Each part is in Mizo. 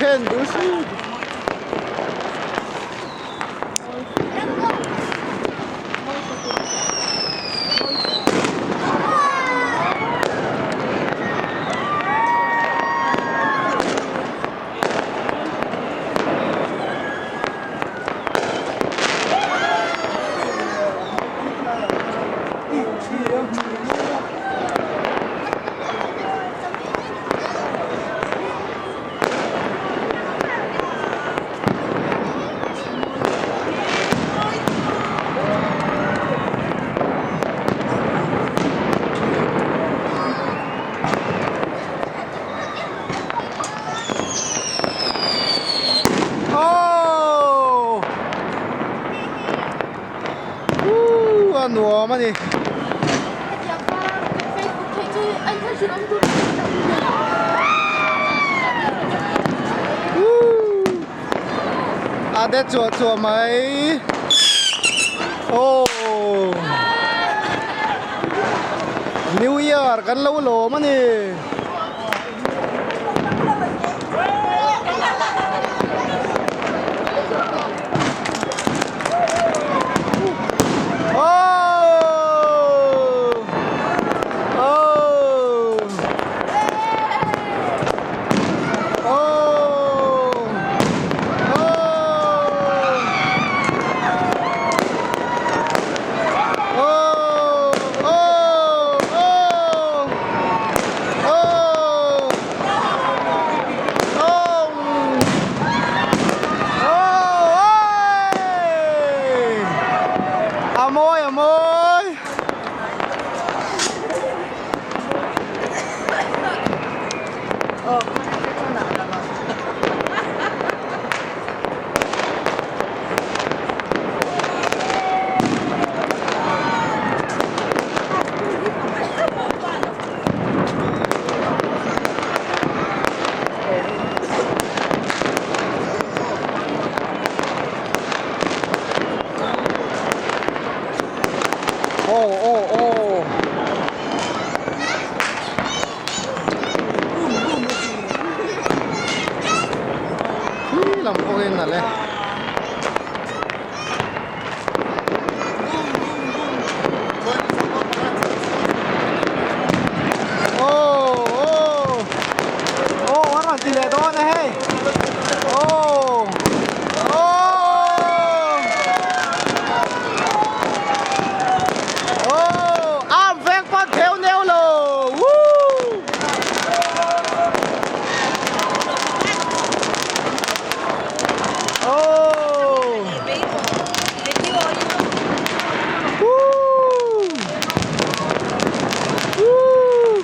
看读书。Oh! Woo! A nuam a ni. Woo! A det chuah chuah mai. Oh! New Year kan lo lawm a ni. A mawi a mawi. Aw aw aw. Khi lam pawhin a le. Aw aw aw a rawn ti leh dawn a hei aw aw aw arm veng pawn theu neu lo woo Oh! Woo! Woo!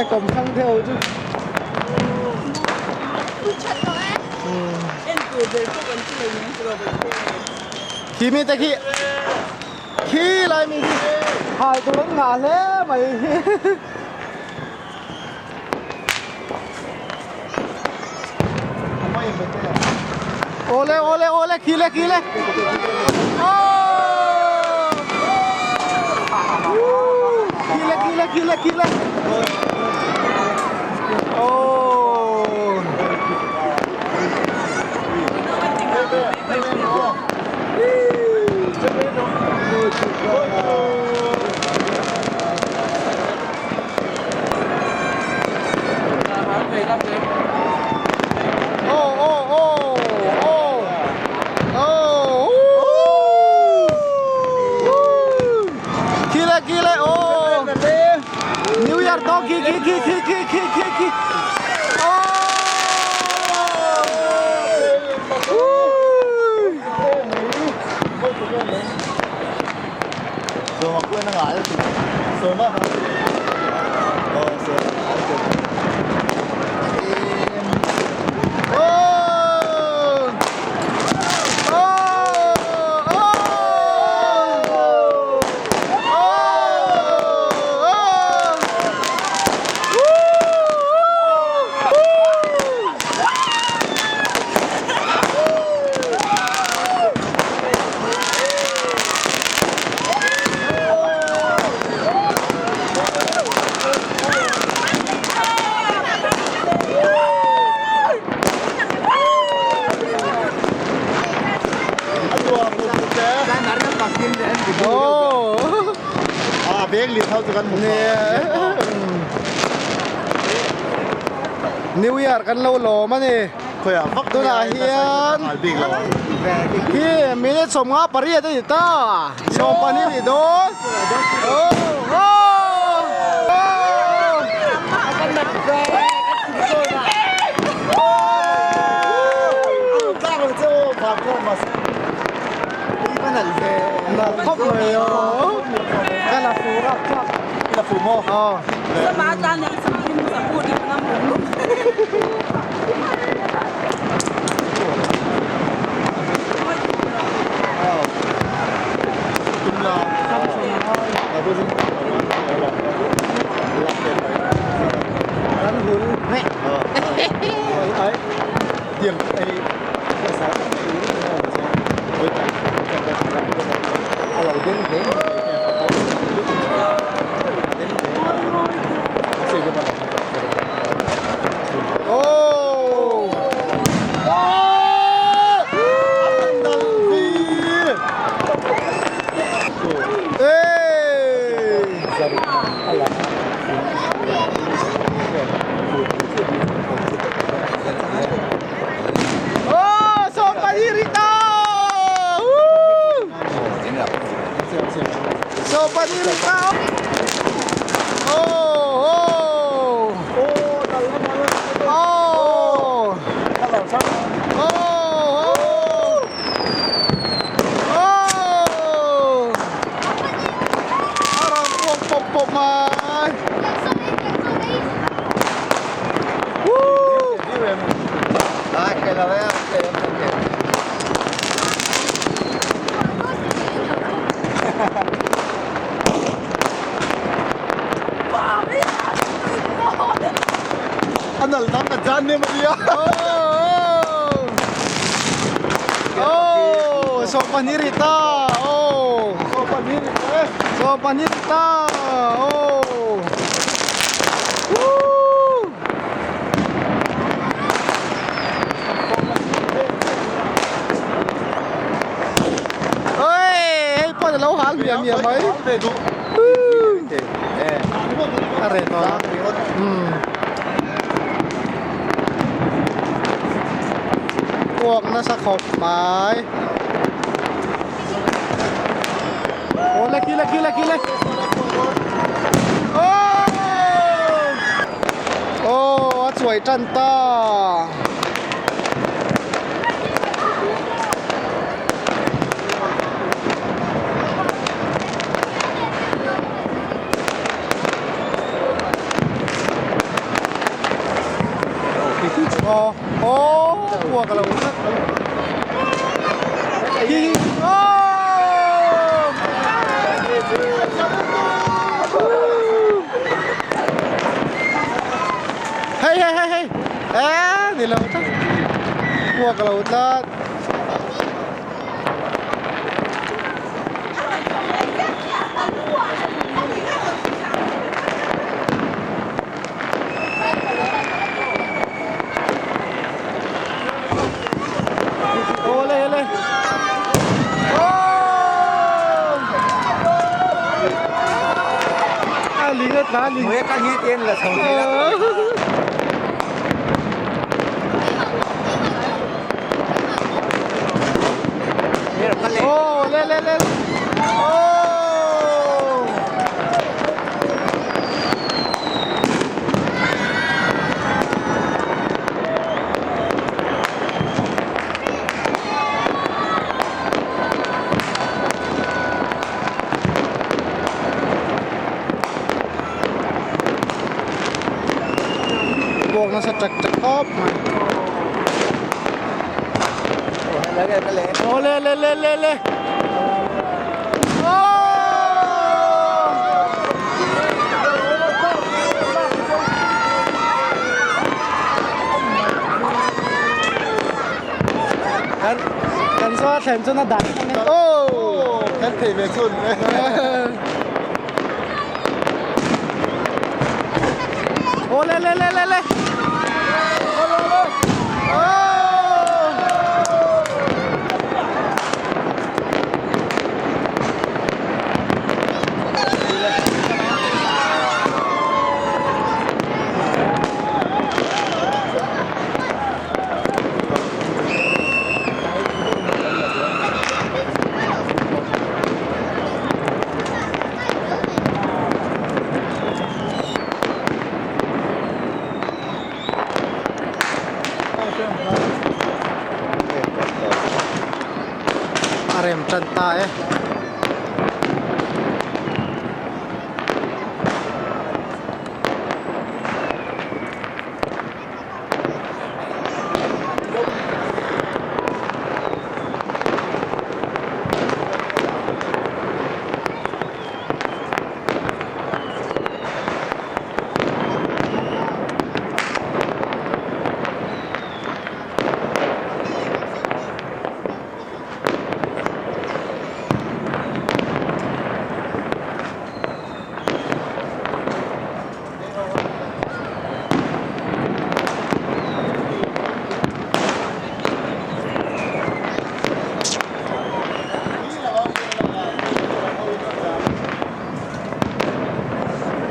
Cầm thăng theo chứ. Khi mi te khi khi lai mi hai tôi vẫn ngả thế mày. Ole ole ole khile khile. Oh! Khile khile khile khile. Oh! Oh oh oh oh oh! Woo! Khile khile oh! New Year to khi khi khi khi khi khi khi khi. Oh! Woo! Oh! Oh! Oh. A bag lian ho chu kan hmu Nia. New Year kan lo lawm a ni. Khawiah vak Tunah hian khi minute 58 a ni ta. 20 a ni dawn. Oh. Oh. Oh. Nalh khawp mai aw. Ka la fu rap thlap. La fu maw? Aw. Kan hul. Oh! Hey! Oh, sawmpahnih rih ta! Woo! Sawmpahnih rih ta! Oh, oh! Oh! Oh, oh! Oh! A rawn puak pawp pawp mai! Woo! A nal dang ka jan nem a nia. Oh! Oh! 20 ri ta! Oh! 20 ri ta! Oh! Woo! Oi! Hei pawh a lo hal miah miah mai. A reh tawh a. Umm. Kuak nasa khawp mai. Aw le khi le khi le khi le. Oh! Oh, a chuai tan ta. Aw aw kuak a lo tlat hi aw hei hei hei hei e ni lo tlat kuak a lo tlat. Ole ole. Oh! A ling a tla ling. Oh, le le le. Oh! Puak nasa chak chak khawp mai. Aw le le le le le. Aw! Kan kan saw a thlen chuan a dan Aw! Kan thei ve chun. Aw le le le le le. Aw! A rem tan ta e.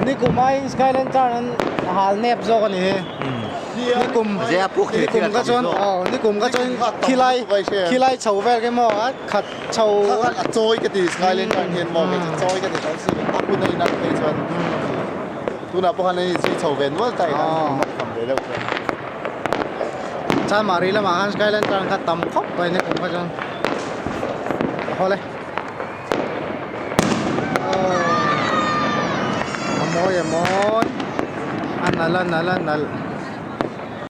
Nikum aiin Skyline car an hal nep zawk a ni hi. Nikum nikum ka chuan aw nikum ka chuan khilai khilai chho vel khi maw a khat chho a chawi ka ti Skyline car hian maw kei chu chawi ka ti tho si a hun a inang phei chuan tunah pawh khan hei zui chho ve nual ta ila a tham ve deuh chuan. Chanmari lamah khan Skyline car kha tam khawp mai nikum kha chuan haw le. A mawi a mawi a nalh a nalh a nalh.